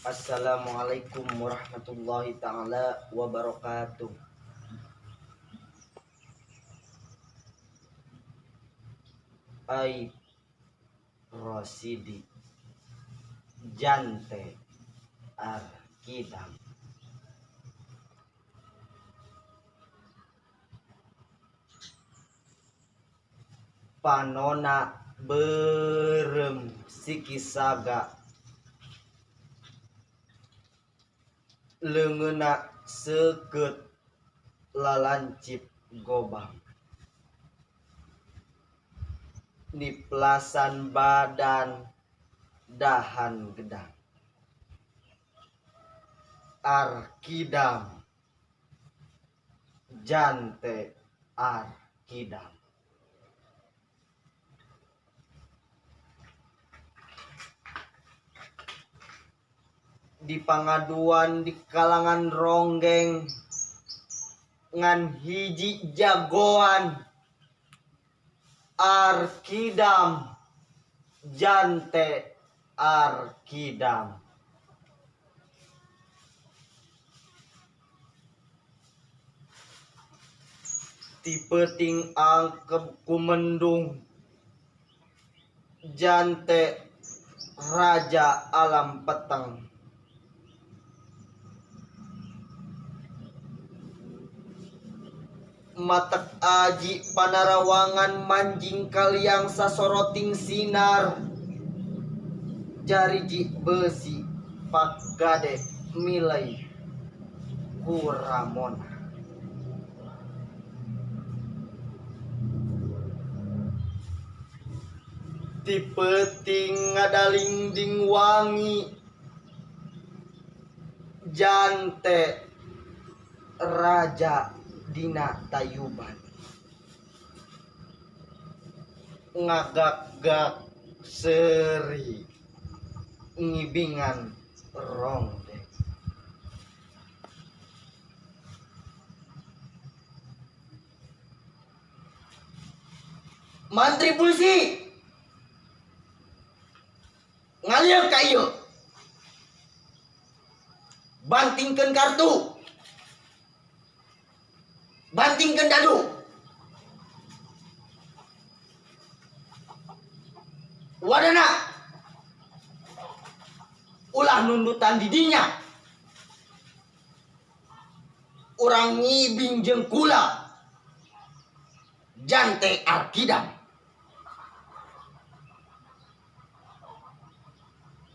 Assalamualaikum warahmatullahi taala wabarakatuh. Aib Rosidi Jante Arkidam. Panona berem sikisaga leungeunna seukeut lalancip gobang niplasan badan dahan gedang Arkidam Jante Arkidam. Di pangaduan di kalangan ronggeng ngan hiji jagoan Arkidam Jante Arkidam. Ti peuting angkep kumendung Jante Raja Alam Peteng. Matek aji panarawangan manjing kaliang sasoroting sinar jariji besi Pak Gade milai kuramona. Ti peuting ngadalingding wangi Jante Raja dina tayuban ngagak-gak seri ngibingan ronggeng. Mantri polisi ngalir ka ieu, bantingkeun kartu, bantingkeun dadu. Wadana ulah nundutan didinya, urang ngibing jeung kula Jante Arkidam.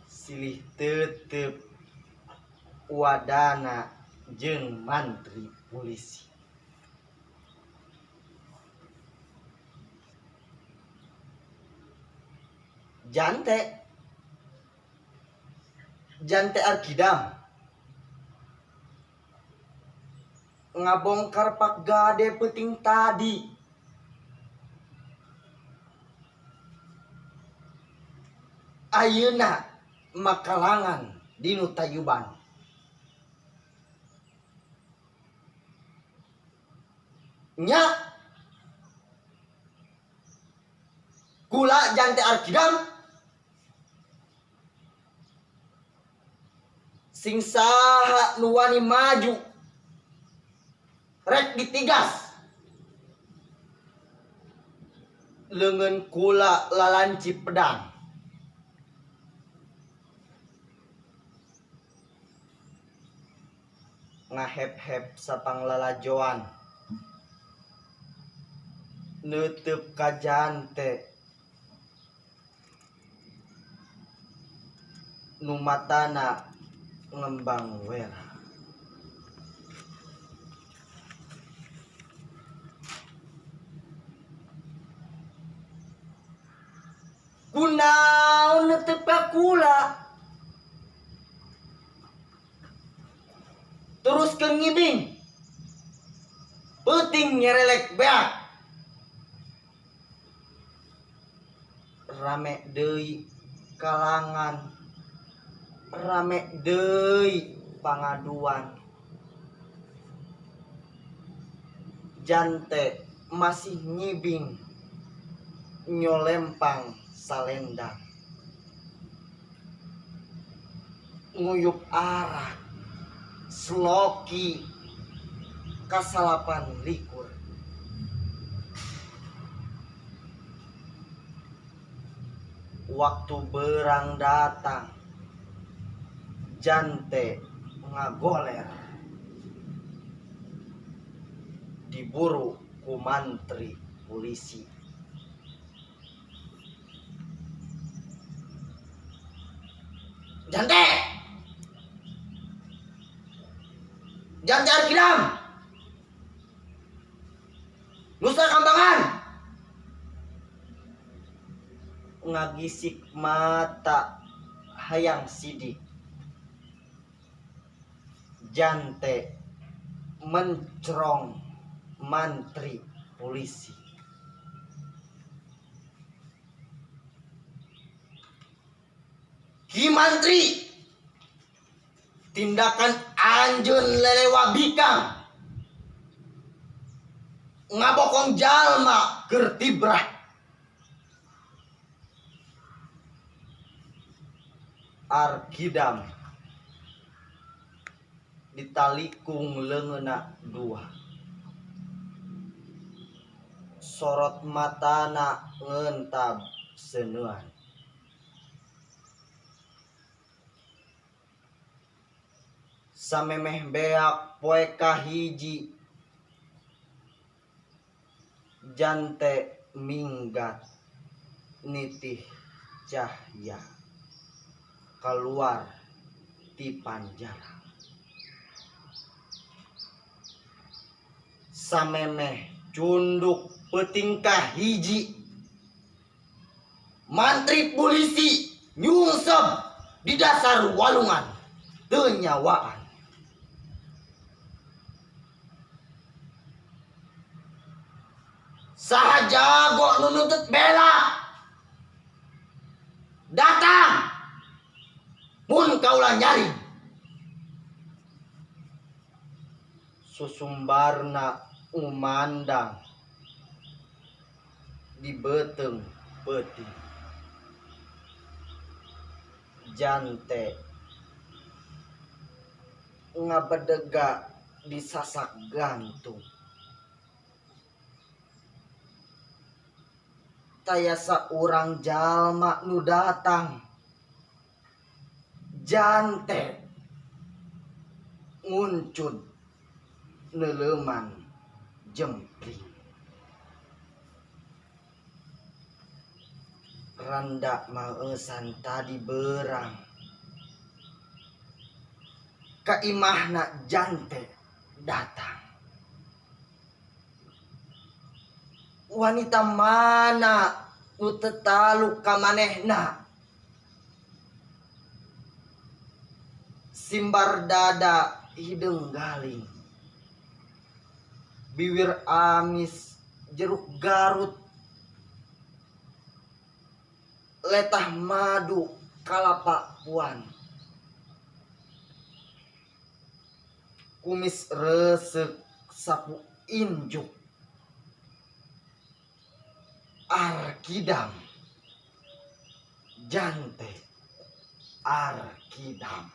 Silih tetep wadana jeung mantri polisi. Jante Jante Arkidam ngabongkar Pak Gade peuting tadi. Ayeuna makalangan dinu tayuban. Nya kula Jante Arkidam sing saha nu wani maju rek ditigas leungeun kula lalanci pedang. Ngahep-hep sapanglalajoan neuteub ka Jante nu matana ngembang wera. Kunaon neuteub ka kula teruskeun ngibing peuting nyerelek beak rame deui kalangan rame deui pangaduan. Jante masih ngibing nyolempang salendang. Nguyup arak sloki kasalapan likur. Waktu berang datang Jante ngagoler diburu ku mantri polisi. Jante! Jante Arkidam! Nusa Kambangan! Ngagisik mata hayang sidik. Jante mencrong mantri polisi. Ki Mantri, tindakan anjeun lelewa bikang ngabokong jalma keur tibrah. Arkidam ditalikung leungeunna dua. Sorot matana ngentab seunean. Samemeh beak poe kahiji Jante minggat nitih cahya keluar ti panjara. Samemeh cunduk peuting kahiji mantri polisi nyungsep di dasar walungan teu nyawaan. Saha jago nu nuntut bela datang mun kaula nyari. Susumbarna umandang di beuteung peuting. Jante ngabedega di sasak gantung. Taya saurang jalma nu datang. Jante nguncud neuleuman jempling. Randa maesan tadi berang ka imahna Jante datang. Wanita mana nu tetaluk ka manehna? Simbar dada hideung galing, biwir amis jeruk garut, letah madu kalapa puan, kumis resek sapu injuk. Arkidam Jante Arkidam.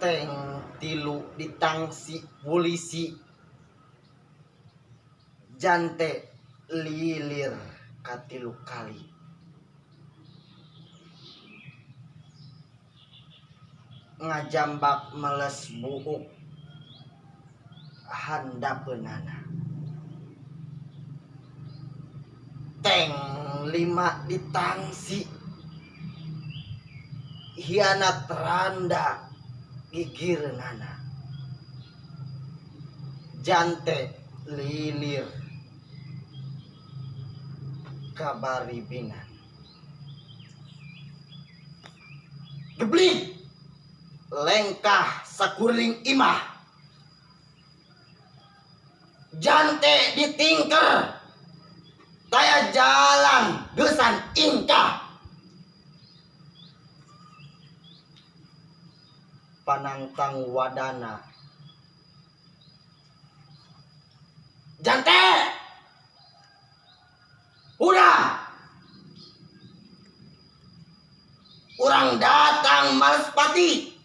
Teng tilu ditangsi polisi. Jante lilir katilu kali. Ngajambak meles buuk handapeunana. Teng lima ditangsi. Hianat randa gigireunana. Jante lilir kabaribinan. Gebling lengkah sakurling imah. Jante ditingker taya jalan geusan ingkah. Panangtang wadana Urang datang Maspati.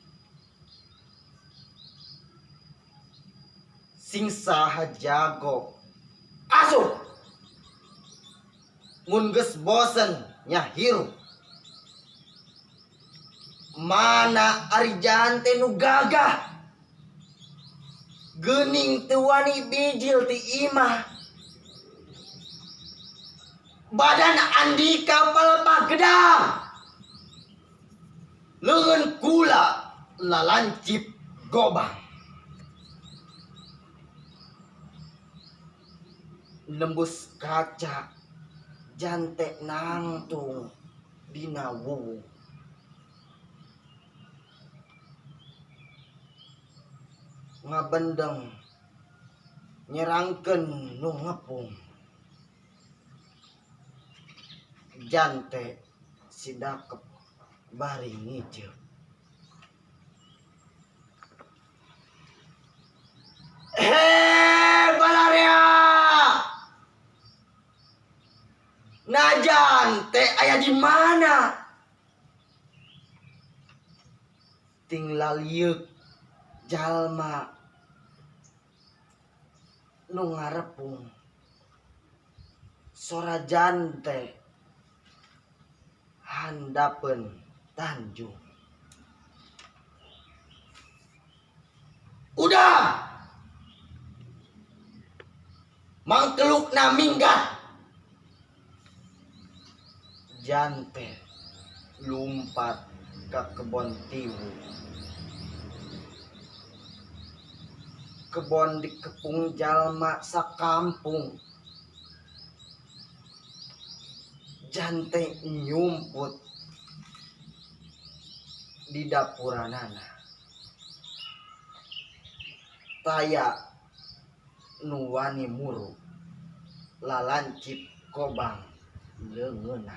Sing saha jago asup mun geus bosen nya hirup. Mana ari jante nu gagah geuning teu wani bijil ti imah. Badan Andika palepah gedang leungeun kula lalancip gobang. Nembus kaca jante nangtung dina wuwung. Ngabendeng nyerangkeun nu ngepung. Jante sidakep bari ngijeup. Hei balarea, nah jante aya di mana? Ting lalieuk jalma nu ngarepung. Sora jante handapeun Tanjung. Udah mangkelukna minggat. Jante lumpat ka kebon tiwu. Kebon dikepung jalma sakampung. Jante nyumput di dapuranana. Taya nu wani muru lalancip kobang leungeunna.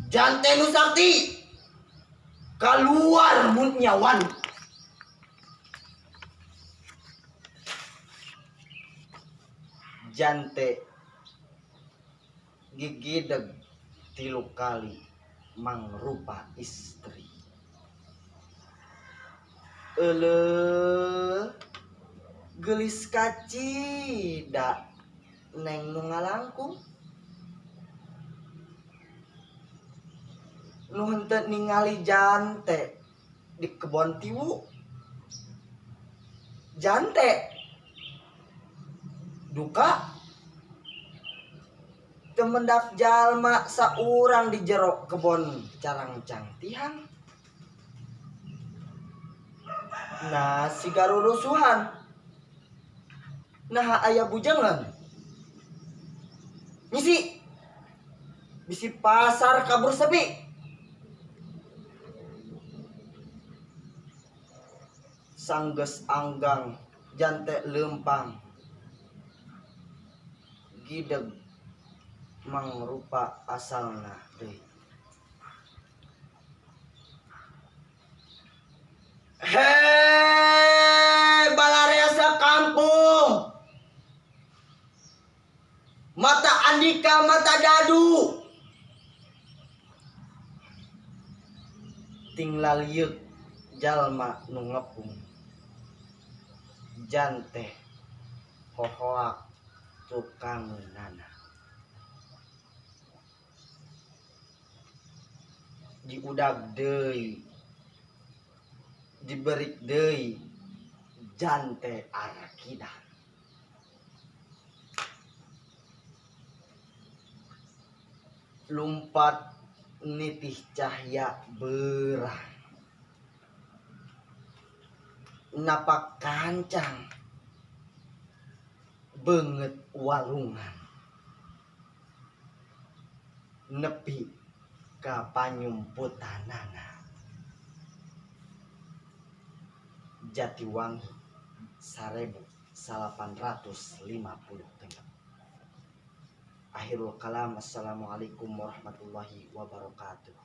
Jante nu sakti kaluar mun nyawan. Jante gigideg 3 kali mangrupa istri. Euleuh geulis kacida neng nu ngalangkung. Nu henteu ningali jante di kebon tiwu. Jante duka temendak jalma saurang di jero kebon carangcang tihang. Nah siga rurusuhan. Nah aya bujangan. Ngisi bisi pasar kabur sepi. Sanggeus anggang jante leumpang. Gideg mangrupa asalna deui. Hei balarea sakampung. Mata Andika mata dadu. Ting lalieuk jalma nu ngepung. Jante hohoak tukangeunana. Diudag deui, diberik deui jante arakida. Lumpat nitih cahya beurang. Napak kancang beungeut walungan. Nepi ka panyumputanana. Jatiwangi 1856. Akhirul kalam, assalamualaikum warahmatullahi wabarakatuh.